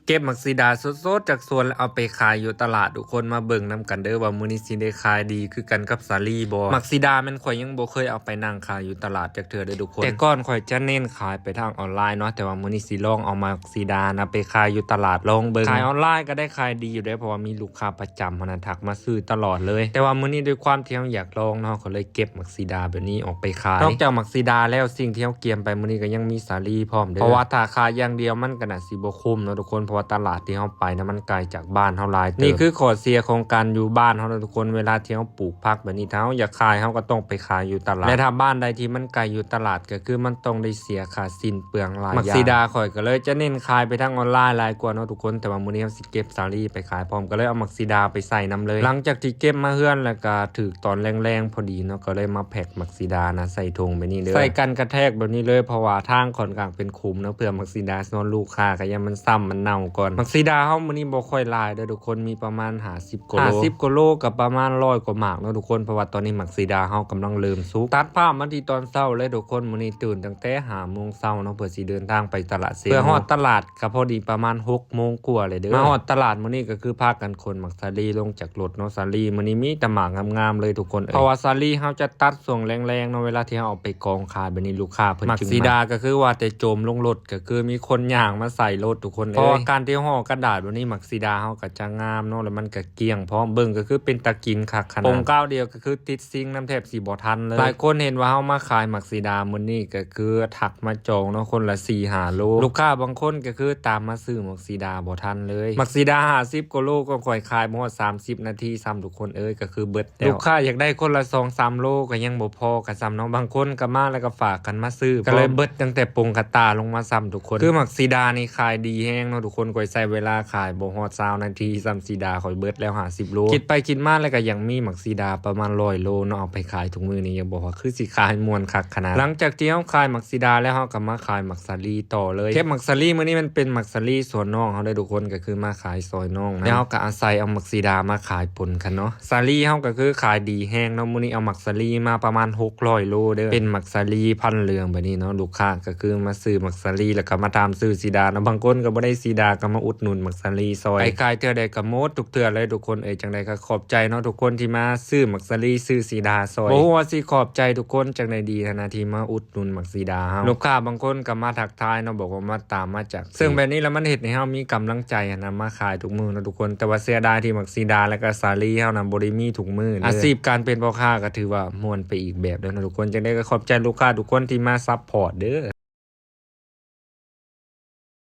ເກັບໝາກສີດາສົດໆຈາກສວນ ແລ້ວເອົາໄປຂາຍຢູ່ຕະຫຼາດ. ທຸກຄົນມາເບິ່ງນຳກັນເດີ້ ວ່າມື້ນີ້ຊິໄດ້ຂາຍດີຄືກັນກັບສາລີບໍ່? ໝາກສີດາແມ່ນຂ້ອຍຍັງບໍ່ເຄີຍເອົາໄປນັ່ງຂາຍຢູ່ຕະຫຼາດຈັກເທື່ອເດີ້ທຸກຄົນ. ແຕ່ກ່ອນຂ້ອຍຈະເນັ້ນຂາຍໄປທາງອອນລາຍເນາະ, ແຕ່ວ່າມື້ນີ້ຊິລອງເອົາໝາກສີດານະໄປຂາຍຢູ່ຕະຫຼາດລອງເບິ່ງ. ຂາຍອອນລາຍກໍໄດ້ຂາຍດີຢູ່ເດ້ ເພາະວ່າມີລູກຄ້າປະຈຳຫັ້ນນະ ທັກມາຊື້ຕະຫຼອດເລີຍ. ແຕ່ວ່າມື້ນີ້ດ້ວຍຄວາມທີ່ເຮົາຢາກລອງເນາະ ເຮົາກໍເລີຍເກັບໝາກສີດາແບບນີ້ອອກໄປຂາຍ. ນອກຈາກໝາກສີດາແລ້ວ ສິ່ງທີ່ເຮົາກຽມໄປມື້ນີ້ກໍຍັງມີສາລີພ້ອມເດີ້. ເພາະວ່າຖ້າຂາຍຢ່າງດຽວມັນກໍໜ້າ ຊິບໍ່ຄຸ້ມເນາະທຸກຄົນ ເພາະວ່າຕະຫຼາດທີ່ເຮົາໄປນະ ມັນໄກຈາກບ້ານເຮົາຫຼາຍເຕີບ. ນີ້ຄືຂໍ້ເສຍຂອງການຢູ່ບ້ານເຮົາເນາະທຸກຄົນ, ເວລາທີ່ເຮົາປູກຜັກແບບນີ້ ຖ້າເຮົາຢາກຂາຍ ເຮົາກໍຕ້ອງໄປຂາຍຢູ່ຕະຫຼາດ ແລະ ຖ້າບ້ານໃດທີ່ມັນໄກຢູ່ຕະຫຼາດ ກໍຄືມັນຕ້ອງໄດ້ເສຍຄ່າສິ້ນເປືອງຫຼາຍຢ່າງ. ໝາກສີດາຂ້ອຍກໍເລີຍຈະເນັ້ນຂາຍໄປທາງອອນລາຍຫຼາຍກວ່າເນາະທຸກຄົນ, ແຕ່ວ່າມື້ນີ້ເຮົາຊິເກັບສາລີໄປຂາຍພ້ອມ ກໍເລີຍເອົາໝາກສີດາໄປໃສ່ນຳເລີຍ. ຫຼັງຈາກທີ່ເກັບມາເຮືອນແລ້ວ ກໍຖືກຕອນແລງໆພໍດີເນາະ, ກໍເລີຍມາແພັກໝາກສີດານະໃສ່ຖົງແບບນີ້ເດີ້ ໃສ່ກັນກະແທກແບບນີ້ເລີຍ ເພາະວ່າທາງຂ້ອນຂ້າງເປັນຂຸມເນາະ ເພື່ອໝາກສີດານອນລູກຄ້າ ກໍຢ້ານມັນຊ້ຳມັນເນົ່າກ່ອນ. ໝາກສີດາເຮົາມື້ນີ້ບໍ່ຄ່ອຍຫຼາຍເດີ້ທຸກຄົນ, ມີປະມານຫ້າສິບກວ່າໂລ ຫ້າສິບກວ່າໂລ ກໍປະມານຮ້ອຍກວ່າໝາກເນາະທຸກຄົນ, ເພາະວ່າຕອນນີ້ໝາກສີດາເຮົາກຳລັງເລີ່ມສຸກ. ຕັດພາບມາທີ່ຕອນເຊົ້າເລີຍທຸກຄົນ, ມື້ນີ້ຕື່ນຕັ້ງແຕ່ຫ້າໂມງເຊົ້າເນາະ ເພື່ອຊິເດີນທາງໄປຕະຫຼາດເຊໂນ ເພື່ອຮອດຕະຫຼາດ ກໍພໍດີປະມານຫົກໂມງກວ່າເລີຍເດີ້. ມາຮອດຕະຫຼາດມື້ນີ້ກໍຄືພາກັນຂົນໝາກສາລີລົງຈາກລົດເນາະ, ສາລີມື້ນີ້ມີແຕ່ໝາກງາມໆເລີຍທຸກຄົນເອີຍ ເພາະວ່າສາລີເຮົາຈະຕັດຊ່ວງແລງໆເນາະ, ເວລາທີ່ເຮົາເອົາໄປກອງຂາຍແບບນີ້ ລູກຄ້າເພິ່ນ ໝາກສີດາກໍຄືວ່າແຕ່ໂຈມລົງລົດ ກໍຄືມີຄົນຍ່າງມາໃສ່ລົດທຸກຄົນເອີຍ. ເພາະວ່າການທີ່ເຮົາຫໍ່ກະດາດແບບນີ້ ໝາກສີດາເຮົາກໍຈະງາມເນາະ ແລ້ວມັນກໍກ້ຽງພ້ອມ, ເບິ່ງກໍຄືເປັນຕາກິນຄັກຂະໜາດ. ປົງກ້າວດຽວກໍຄືຕິດຊິງນຳແທບຊິບໍ່ທັນເລີຍ. ຫຼາຍຄົນເຫັນວ່າເຮົາມາຂາຍໝາກສີດາມື້ນີ້ ກໍຄືທັກມາຈອງເນາະ ຄົນລະສີ່ຫ້າໂລ. ລູກຄ້າບາງຄົນກໍຄືຕາມມາຊື້ໝາກສີດາບໍ່ທັນເລີຍ. ໝາກສີດາຫ້າສິບກວ່າໂລ ຂອງຂ້ອຍຂາຍບໍ່ຮອດສາມສິບນາທີຊ້ຳທຸກຄົນເອີຍ, ກໍຄືເບິດແລ້ວ. ລູກຄ້າຢາກໄດ້ຄົນລະສອງສາມໂລກໍຍັງບໍ່ພໍກັນຊ້ຳເນາະ, ບາງຄົນກໍມາແລ້ວກໍຝາກກັນມາຊື້ ກໍເລີຍເບິດຕັ້ງແຕ່ປົງກະຕ່າລົງມາຊ້ຳທຸກຄົນ. ຄືໝາກສີດານີ້ຂາຍດີແຮງເນາະທຸກຄົນ, ຂ້ອຍໃຊ້ເວລາຂາຍບໍ່ຮອດຊາວນາທີຊ້ຳ ສີດາຂ້ອຍເບິດແລ້ວຫ້າສິບໂລ. ຄິດໄປຄິດມາແລ້ວກໍຍັງມີໝາກສີດາປະມານຮ້ອຍໂລເນາະ, ເອົາໄປຂາຍທຸກມື້ນີ້ຍັງບໍ່ວ່າຄືຊິຂາຍມ່ວນຄັກຂະໜາດ. ຫຼັງຈາກທີ່ເຮົາຂາຍໝາກສີດາແລ້ວ ເຮົາກໍມາຂາຍໝາກສາລີຕໍ່ເລີຍ. ເກັບໝາກສາລີມື້ນີ້ມັນເປັນໝາກສາລີສວນນ້ອງເຮົາເດີ້ທຸກຄົນ, ກໍຄືມາຂາຍ ຊອຍນ້ອງນະ ແລ້ວເຮົາກໍອາໄສເອົາໝາກສີດາມາຂາຍປົນກັນເນາະ. ສາລີເຮົາກໍຄືຂາຍດີແຮງເນາະ, ມື້ນີ້ເອົາໝາກສາລີມາປະມານຫົກຮ້ອຍໂລເດີ້, ເປັນໝາກສາລີພັນເຫຼືອງແບບນີ້ເນາະ. ລູກຄ້າກໍຄືມາຊື້ໝາກສາລີ ແລ້ວກໍມາຖາມຊື້ສີດາເນາະ, ບາງຄົນກໍບໍ່ໄດ້ສີດາກໍມາອຸດໜູນໝາກສາລີຊ່ອຍ. ໄປຂາຍເທື່ອໃດກໍໝົດທຸກເທື່ອເລີຍທຸກຄົນເອີຍ. ຈັ່ງໃດກໍຂອບໃຈເນາະທຸກຄົນທີ່ມາຊື້ໝາກສາລີ ຊື້ສີດາຊ່ອຍ. ບໍ່ຮູ້ວ່າຊິຂອບໃຈທຸກຄົນຈັ່ງໃດດີຫັ້ນນະ ທີ່ມາອຸດໜູນໝາກສີດາເຮົາ. ລູກຄ້າບາງຄົນກໍມາທັກທາຍເນາະ, ບອກວ່າມາຕາມມາຈາກ ເຊິ່ງແບບນີ້ລະມັນເຮັດໃຫ້ເຮົາມີກຳລັງໃຈຫັ້ນນະ ມາຂາຍທຸກມື້ເນາະທຸກຄົນ. ແຕ່ວ່າເສຍດາຍທີ່ໝາກສີດາ ແລະກະສາລີເຮົານະບໍ່ໄດ້ມີທຸກມື້ເລີຍ. ອາຊີບການເປັນພໍ່ຄ້າກໍຖືວ່າມ່ວນໄປອີກແບບເດີເນາະທຸກຄົນ. ຈັ່ງໃດກໍຂອບໃຈລູກຄ້າທຸກຄົນທີ່ມາຊັບພອດເດີ.